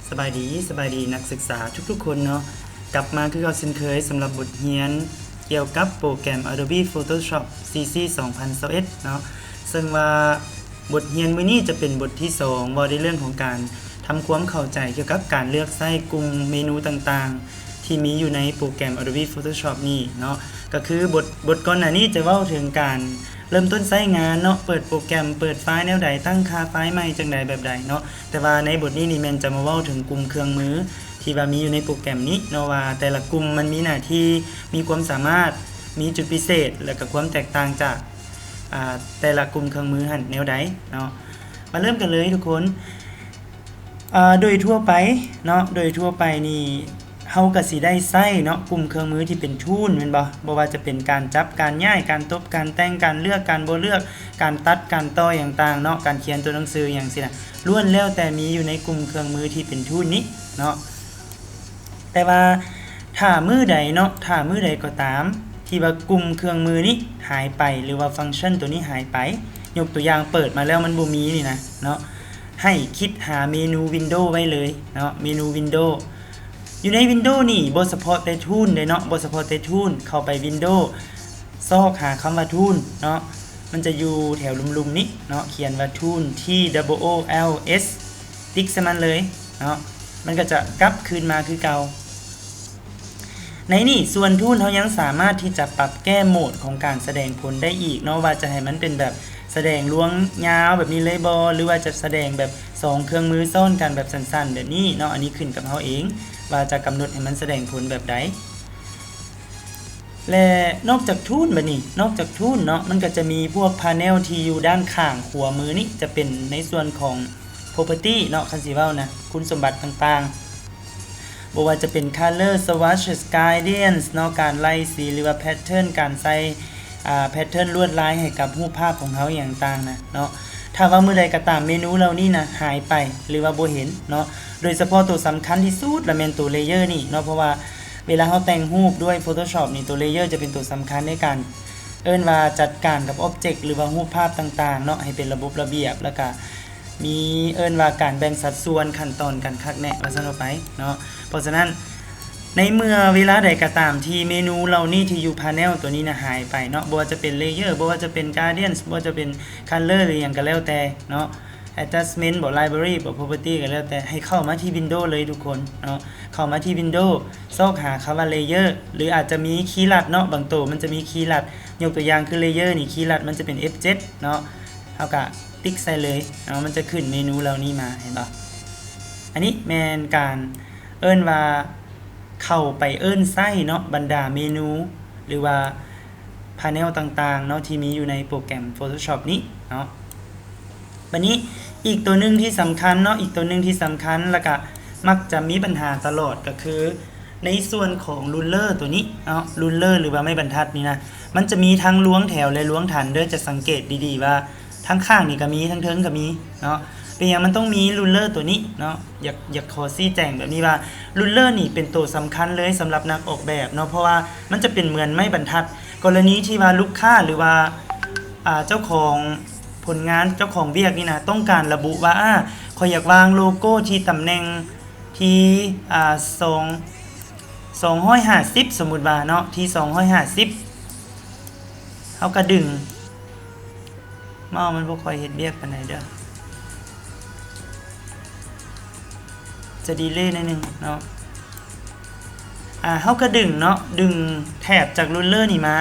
ສະບາຍດີ ສະບາຍດີນັກສຶກສາທຸກໆຄົນເນາະ, ກັບມາຄືເກົ່າເຊັ່ນເຄີຍສຳລັບບົດຮຽນກ່ຽວກັບໂປຣແກຣມ Adobe Photoshop CC ສອງພັນຊາວເອັດເນາະ, ເຊິ່ງວ່າບົດຮຽນມື້ນີ້ຈະເປັນບົດທີສອງ ເວົ້າໃນເລື່ອງຂອງການທຳຄວາມເຂົ້າໃຈກ່ຽວກັບການເລືອກໃຊ້ກຸ່ມເມນູຕ່າງໆ ທີ່ມີຢູ່ໃນໂປຣແກຣມ Adobe Photoshop ນີ້ເນາະ. ກໍຄືບົດ ບົດກ່ອນໜ້ານີ້ຈະເວົ້າເຖິງການເລີ່ມຕົ້ນໃຊ້ງານເນາະ, ເປີດໂປຣແກຣມ ເປີດໄຟລ໌ແນວໃດ, ຕັ້ງຄ່າໄຟລ໌ໃໝ່ຈັ່ງໃດ ແບບໃດເນາະ. ແຕ່ວ່າໃນບົດນີ້ນີ້ແມ່ນຈະມາເວົ້າເຖິງກຸ່ມເຄື່ອງມືທີ່ວ່າມີຢູ່ໃນໂປຣແກຣມນີ້ເນາະ, ວ່າແຕ່ລະກຸ່ມມັນມີໜ້າທີ່, ມີຄວາມສາມາດ, ມີຈຸດພິເສດ ແລະ ກໍຄວາມແຕກຕ່າງຈາກ ອາ ແຕ່ລະກຸ່ມເຄື່ອງມືຫັ້ນແນວໃດເນາະ. ມາເລີ່ມກັນເລີຍທຸກຄົນ. ອາ ໂດຍທົ່ວໄປເນາະ, ໂດຍທົ່ວໄປນີ້ເຮົາກໍຊິໄດ້ໃຊ້ເນາະ ກຸ່ມເຄື່ອງມືທີ່ເປັນ Tool ແມ່ນບໍ່? ບໍ່ວ່າຈະເປັນການຈັບ, ການຍ້າຍ, ການຕົບ, ການແຕ່ງ, ການເລືອກ, ການບໍ່ເລືອກ, ການຕັດ, ການຕໍ່ຫຍັງຕ່າງເນາະ, ການຂຽນຕົວໜັງສືຫຍັງຊີ້ນະ, ລ້ວນແລ້ວແຕ່ມີຢູ່ໃນກຸ່ມເຄື່ອງມືທີ່ເປັນ Tool ນີ້ເນາະ. ແຕ່ວ່າຖ້າມື້ໃດເນາະ, ຖ້າມື້ໃດກໍຕາມທີ່ວ່າກຸ່ມເຄື່ອງມືນີ້ຫາຍໄປ ຫຼືວ່າຟັງຊັນຕົວນີ້ຫາຍໄປ, ຍົກຕົວຢ່າງເປີດມາແລ້ວມັນບໍ່ມີນີ້ນະເນາະ, ໃຫ້ຄິດຫາເມນູ Window ໄວ້ເລີຍເນາະ, ເມນູ Window. ຢູ່ໃນ Window ນີ້ບໍ່ສະເພາະແຕ່ Tool ເດ້ເນາະ, ບໍ່ສະເພາະແຕ່ Tool, ເຂົ້າໄປ Window ຊອກຫາຄຳວ່າ Tool ເນາະ, ມັນຈະຢູ່ແຖວລຸ່ມໆນີ້ເນາະ, ຂຽນວ່າ Tool, T O O L S ຕິກໃສ່ມັນເລີຍເນາະ, ມັນກໍຈະກັບຄືນມາຄືເກົ່າ. ໃນນີ້ ສ່ວນ Tool ເຮົາຍັງສາມາດທີ່ຈະປັບແກ້ໂໝດຂອງການສະແດງຜົນໄດ້ອີກເນາະ, ວ່າຈະໃຫ້ມັນເປັນແບບສະແດງລວງຍາວແບບນີ້ເລີຍບໍ່ ຫຼືວ່າຈະສະແດງແບບສອງເຄື່ອງມືຊ້ອນກັນແບບສັ້ນໆແບບນີ້ເນາະ, ອັນນີ້ຂຶ້ນກັບເຮົາເອງວ່າຈະກຳນົດໃຫ້ມັນສະແດງຜົນແບບໃດ. ແລະ ນອກຈາກ Tool ບັດນີ້, ນອກຈາກ Tool ເນາະ, ມັນກໍຈະມີພວກ panel ທີ່ຢູ່ດ້ານຂ້າງຂວາມືນີ້ ຈະເປັນໃນສ່ວນຂອງ property ເນາະ, ຄັນຊິເວົ້ານະ, ຄຸນສົມບັດຕ່າງໆ, ບໍ່ວ່າຈະເປັນ color, swatches, gradient ເນາະ, ການໄລ່ສີ ຫຼືວ່າ pattern, ການໃສ່ ອາ pattern ລວດລາຍໃຫ້ກັບຮູບພາບຂອງເຮົາອີ່ຫຍັງຕ່າງນະເນາະ. ຖ້າວ່າມື້ໃດກໍຕາມເມນູເຫຼົ່ານີ້ນະຫາຍໄປ ຫຼືວ່າບໍ່ເຫັນເນາະ, ໂດຍສະເພາະໂຕສຳຄັນທີ່ສຸດລະແມ່ນໂຕ layer ນີ້ເນາະ, ເພາະວ່າເວລາເຮົາແຕ່ງຮູບດ້ວຍ Photoshop ນີ້ ໂຕ layer ຈະເປັນໂຕສຳຄັນໃນການ ເອີ້ນວ່າຈັດການກັບ object ຫຼືວ່າຮູບພາບຕ່າງໆເນາະ ໃຫ້ເປັນລະບົບລະບຽບ, ແລ້ວກະມີເອີ້ນວ່າການແບ່ງສັດສ່ວນຂັ້ນຕອນກັນຄັກແນ່ວ່າຊັ້ນເອົາໄປເນາະ. ເພາະສະນັ້ນ ໃນເມື່ອເວລາໃດກໍຕາມທີ່ເມນູເຫຼົ່ານີ້ທີ່ຢູ່ panel ຕົວນີ້ນະຫາຍໄປເນາະ, ບໍ່ວ່າຈະເປັນ layer, ບໍ່ວ່າຈະເປັນ gradient, ບໍ່ວ່າຈະເປັນ color ຫຼືຫຍັງກໍແລ້ວແຕ່ເນາະ, adjustment ບໍ library ບໍ property ກໍແລ້ວແຕ່, ໃຫ້ເຂົ້າມາທີ່ Window ເລີຍທຸກຄົນເນາະ, ເຂົ້າມາທີ່ Window ຊອກຫາຄຳວ່າ layer ຫຼືອາດຈະມີຄີລັດເນາະ, ບາງໂຕມັນຈະມີຄີລັດ, ຍົກຕົວຢ່າງຄື layer ນີ້ ຄີລັດມັນຈະເປັນ F ເຈັດເນາະ, ເຮົາກະຕິກໃສ່ເລີຍເນາະ, ມັນຈະຂຶ້ນເມນູເຫຼົ່ານີ້ມາ, ເຫັນບໍ່? ອັນນີ້ແມ່ນການເອີ້ນວ່າເຂົ້າໄປເອີ້ນໃຊ້ເນາະ, ບັນດາເມນູ ຫຼືວ່າ panel ຕ່າງໆເນາະ ທີ່ມີຢູ່ໃນໂປຣແກຣມ Photoshop ນີ້ເນາະ. ບັດນີ້ອີກຕົວໜຶ່ງທີ່ສຳຄັນເນາະ, ອີກຕົວໜຶ່ງທີ່ສຳຄັນ ແລ້ວກະມັກຈະມີບັນຫາຕະຫຼອດ ກໍຄືໃນສ່ວນຂອງ ruler ຕົວນີ້ເນາະ, ruler ຫຼືວ່າໄມ້ບັນທັດນີ້ນະ, ມັນຈະມີທັງລວງແຖວ ແລະ ລວງຖັນເດີ. ຈະສັງເກດດີໆວ່າທັງຂ້າງນີ້ກໍມີ, ທັງເທິງກໍມີເນາະ. ເປັນຫຍັງມັນຕ້ອງມີ ruler ຕົວນີ້ເນາະ? ຢາກ ຢາກຂໍຊີ້ແຈງແບບນີ້ວ່າ ruler ນີ້ເປັນໂຕສຳຄັນເລີຍສຳລັບນັກອອກແບບເນາະ, ເພາະວ່າມັນຈະເປັນເໝືອນໄມ້ບັນທັດ. ກໍລະນີທີ່ວ່າລູກຄ້າ ຫຼືວ່າ ອາ ເຈົ້າຂອງຜົນງານ ເຈົ້າຂອງວຽກນີ້ນະ ຕ້ອງການລະບຸວ່າ ອາ ຂ້ອຍຢາກວາງໂລໂກ້ທີ່ຕຳແໜ່ງທີ່ ອາ ສອງ ສອງຮ້ອຍຫ້າສິບ ສົມມຸດວ່າເນາະ, ທີ່ສອງຮ້ອຍຫ້າສິບ ເຮົາກໍດຶງ ເມົາມັນບໍ່ຄ່ອຍເຮັດວຽກປານໃດເດີ, ຈະດີເລໜ້ອຍໜຶ່ງເນາະ. ອາ ເຮົາກໍດຶງເນາະ, ດຶງແຖບຈາກ ruler ນີ້ມາ,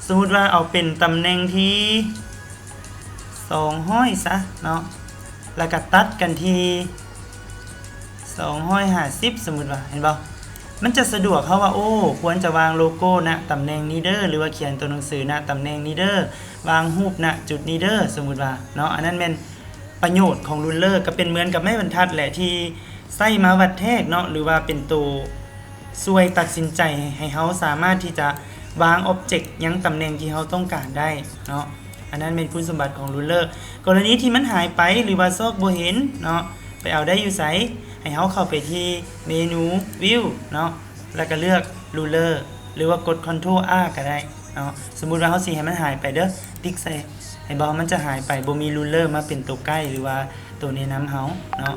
ສົມມຸດວ່າເອົາເປັນຕຳແໜ່ງທີ່ສອງຮ້ອຍຊະເນາະ, ແລ້ວກໍຕັດກັນທີ່ສອງຮ້ອຍຫ້າສິບ ສົມມຸດວ່າ, ເຫັນບໍ່? ມັນຈະສະດວກເຮົາວ່າ ໂອ້ ຄວນຈະວາງໂລໂກ້ນະຕຳແໜ່ງນີ້ເດີ ຫຼືວ່າຂຽນຕົວໜັງສືນະຕຳແໜ່ງນີ້ເດີ, ວາງຮູບນະຈຸດນີ້ເດີ, ສົມມຸດວ່າເນາະ. ອັນນັ້ນແມ່ນປະໂຫຍດຂອງ ruler, ກໍເປັນເໝືອນກັບໄມ້ບັນທັດແຫຼະ ທີ່ໃຊ້ມາວັດແທກເນາະ ຫຼືວ່າເປັນໂຕ ຊ່ວຍຕັດສິນໃຈໃຫ້ເຮົາສາມາດທີ່ຈະວາງ object ຍັງຕຳແໜ່ງທີ່ເຮົາຕ້ອງການໄດ້ເນາະ. ອັນນັ້ນແມ່ນຄຸນສົມບັດຂອງ ruler. ກໍລະນີທີ່ມັນຫາຍໄປ ຫຼືວ່າຊອກບໍ່ເຫັນເນາະ, ໄປເອົາໄດ້ຢູ່ໃສ? ໃຫ້ເຮົາເຂົ້າໄປທີ່ເມນູ View ເນາະ, ແລ້ວກໍເລືອກ ruler ຫຼືວ່າກົດ Ctrl R ກໍໄດ້ເນາະ. ສົມມຸດວ່າເຮົາຊິໃຫ້ມັນຫາຍໄປເດີ, ຕິກໃສ່ ເຫັນບໍ່? ມັນຈະຫາຍໄປ, ບໍ່ມີ ruler ມາເປັນໂຕໄກ ຫຼືວ່າໂຕແນະນຳເຮົາເນາະ.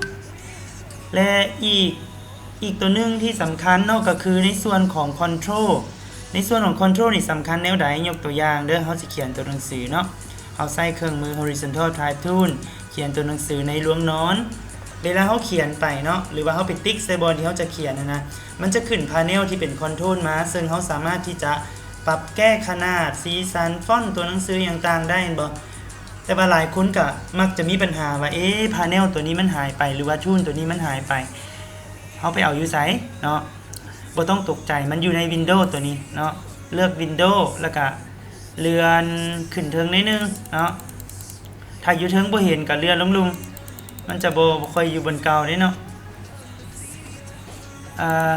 ແລະ ອີກ ອີກຕົວໜຶ່ງທີ່ສຳຄັນເນາະ ກໍຄືໃນສ່ວນຂອງ control ໃນສ່ວນຂອງ control ນີ້ສຳຄັນແນວໃດ? ຍົກຕົວຢ່າງເດີ ເຮົາຊິຂຽນຕົວໜັງສືເນາະ ເຮົາໃຊ້ເຄື່ອງມື horizontal type tool ຂຽນຕົວໜັງສືໃນລວງນອນ. ເວລາເຮົາຂຽນໄປເນາະ ຫຼືວ່າເຮົາໄປຕິກໃສ່ບ່ອນທີ່ເຮົາຈະຂຽນຫັ້ນນະ ມັນຈະຂຶ້ນ panel ທີ່ເປັນ control ມາ ເຊິ່ງເຮົາສາມາດທີ່ຈະປັບແກ້ຂະໜາດ, ສີສັນ, ຟອນ, ຕົວໜັງສືຫຍັງຕ່າງໄດ້ແມ່ນບໍ່? ແຕ່ວ່າຫຼາຍຄົນກໍມັກຈະມີບັນຫາວ່າ ເອ panel ຕົວນີ້ມັນຫາຍໄປ ຫຼືວ່າ tool ຕົວນີ້ມັນຫາຍໄປ ເຮົາໄປເອົາຢູ່ໃສເນາະ? ບໍ່ຕ້ອງຕົກໃຈ ມັນຢູ່ໃນ Windows ຕົວນີ້ເນາະ ເລືອກ Windows ແລ້ວກະເລື່ອນຂຶ້ນເທິງໜ້ອຍໜຶ່ງເນາະ. ຖ້າຢູ່ເທິງບໍ່ເຫັນກໍເລື່ອນລົງລຸ່ມ ມັນຈະບໍ່ ບໍ່ຄ່ອຍຢູ່ບ່ອນເກົ່າເດ້ເນາະ. ອາ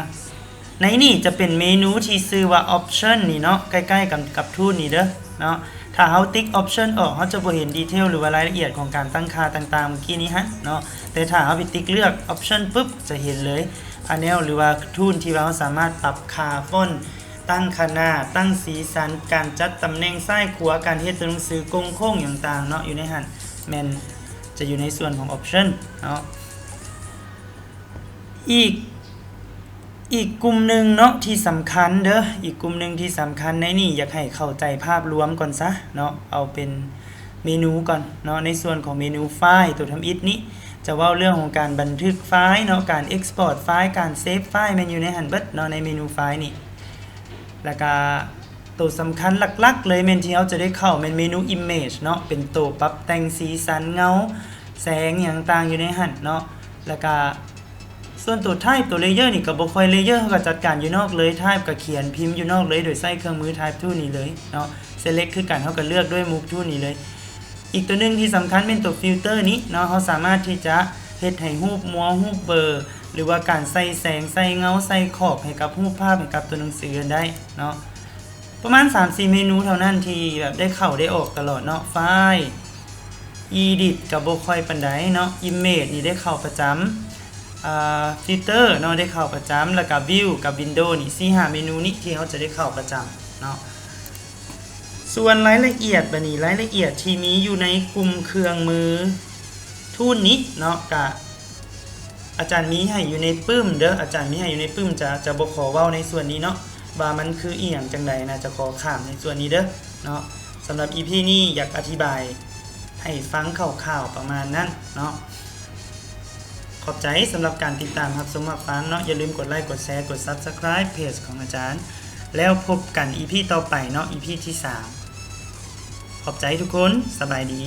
ໃນນີ້ຈະເປັນເມນູທີ່ຊື່ວ່າ option ນີ້ເນາະ ໃກ້ໆກັນກັບ tool ນີ້ເດີເນາະ. ຖ້າເຮົາຕິກ option ອອກ ເຮົາຈະບໍ່ເຫັນ detail ຫຼືວ່າລາຍລະອຽດຂອງການຕັ້ງຄ່າຕ່າງໆເມື່ອກີ້ນີ້ຫັ້ນເນາະ. ແຕ່ຖ້າເຮົາໄປຕິກເລືອກ option ປຶບ ຈະເຫັນເລີຍ panel ຫຼືວ່າ tool ທີ່ວ່າເຮົາສາມາດປັບຄ່າຟອນ ຕັ້ງຂະໜາດ, ຕັ້ງສີສັນ, ການຈັດຕຳແໜ່ງຊ້າຍຂວາ, ການເຮັດຕົວໜັງສືໂກ່ງໂຄ້ງຫຍັງຕ່າງເນາະ ຢູ່ໃນຫັ້ນ ແມ່ນຈະຢູ່ໃນສ່ວນຂອງ option ເນາະ. ອີກ ອີກກຸ່ມໜຶ່ງເນາະທີ່ສຳຄັນເດີ ອີກກຸ່ມໜຶ່ງທີ່ສຳຄັນໃນນີ້ ຢາກໃຫ້ເຂົ້າໃຈພາບລວມກ່ອນຊະເນາະ ເອົາເປັນເມນູກ່ອນເນາະ. ໃນສ່ວນຂອງເມນູໄຟລ໌ ຕົວທຳອິດນີ້ ຈະເວົ້າເລື່ອງຂອງການບັນທຶກໄຟລ໌ເນາະ ການ export ໄຟລ໌ ການ save ໄຟລ໌ ແມ່ນຢູ່ໃນຫັ້ນເບິດເນາະ ໃນເມນູໄຟລ໌ນີ້. ແລ້ວກະໂຕສຳຄັນຫຼັກໆເລີຍແມ່ນທີ່ເຮົາຈະໄດ້ເຂົ້າແມ່ນເມນູ image ເນາະ ເປັນໂຕປັບແຕ່ງສີສັນເງົາແສງຫຍັງຕ່າງຢູ່ໃນຫັ້ນເນາະ. ແລ້ວກະສ່ວນໂຕ type ໂຕ layer ນີ້ກໍບໍ່ຄ່ອຍ layer ເຮົາກໍຈັດການຢູ່ນອກເລີຍ type ກໍຂຽນພິມຢູ່ນອກເລີຍ ໂດຍໃຊ້ເຄື່ອງມື type tool ນີ້ເລີຍເນາະ. select ຄືກັນ ເຮົາກໍເລືອກດ້ວຍ move tool ນີ້ເລີຍ. ອີກຕົວໜຶ່ງທີ່ສຳຄັນແມ່ນຕົວ filter ນີ້ເນາະ ເຮົາສາມາດທີ່ຈະເຮັດໃຫ້ຮູບມົວ ຮູບເບີ ຫຼືວ່າການໃສ່ແສງ ໃສ່ເງົາ ໃສ່ຂອບໃຫ້ກັບຮູບພາບ ໃຫ້ກັບຕົວໜັງສືໄດ້ເນາະ. ປະມານສາມສີ່ເມນູເທົ່ານັ້ນທີ່ແບບໄດ້ເຂົ້າໄດ້ອອກຕະຫຼອດເນາະ ໄຟລ໌ edit ກໍບໍ່ຄ່ອຍປານໃດເນາະ image ນີ້ໄດ້ເຂົ້າປະຈຳ ອ່າ filter ເນາະ ໄດ້ເຂົ້າປະຈຳ ແລ້ວກໍ view ກັບ window ນີ້ ສີ່ຫ້າເມນູນີ້ທີ່ເຮົາຈະໄດ້ເຂົ້າປະຈຳເນາະ. ສ່ວນລາຍລະອຽດ ບາດນີ້ລາຍລະອຽດທີ່ມີຢູ່ໃນກຸ່ມເຄື່ອງມື tool ນີ້ເນາະ ກະອາຈານມີໃຫ້ຢູ່ໃນປຶ້ມເດີ ອາຈານມີໃຫ້ຢູ່ໃນປຶ້ມ ຈະ ຈະບໍ່ຂໍເວົ້າໃນສ່ວນນີ້ເນາະ ວ່າມັນຄືອີ່ຫຍັງຈັ່ງໃດນະ ຈະຂໍຂ້າມໃນສ່ວນນີ້ເດີເນາະ. ສຳລັບ ອີພີ ນີ້ຢາກອະທິບາຍໃຫ້ຟັງຄ່າວໆປະມານນັ້ນເນາະ. ຂອບໃຈສຳລັບການຕິດຕາມຮັບຊົມຮັບຟັງເນາະ ຢ່າລືມກົດໄລ ກົດແຊ ກົດ subscribe ເພຈຂອງອາຈານ ແລ້ວພົບກັນ ອີພີ ຕໍ່ໄປເນາະ ອີພີ ທີສາມ. ຂອບໃຈທຸກຄົນ ສະບາຍດີ.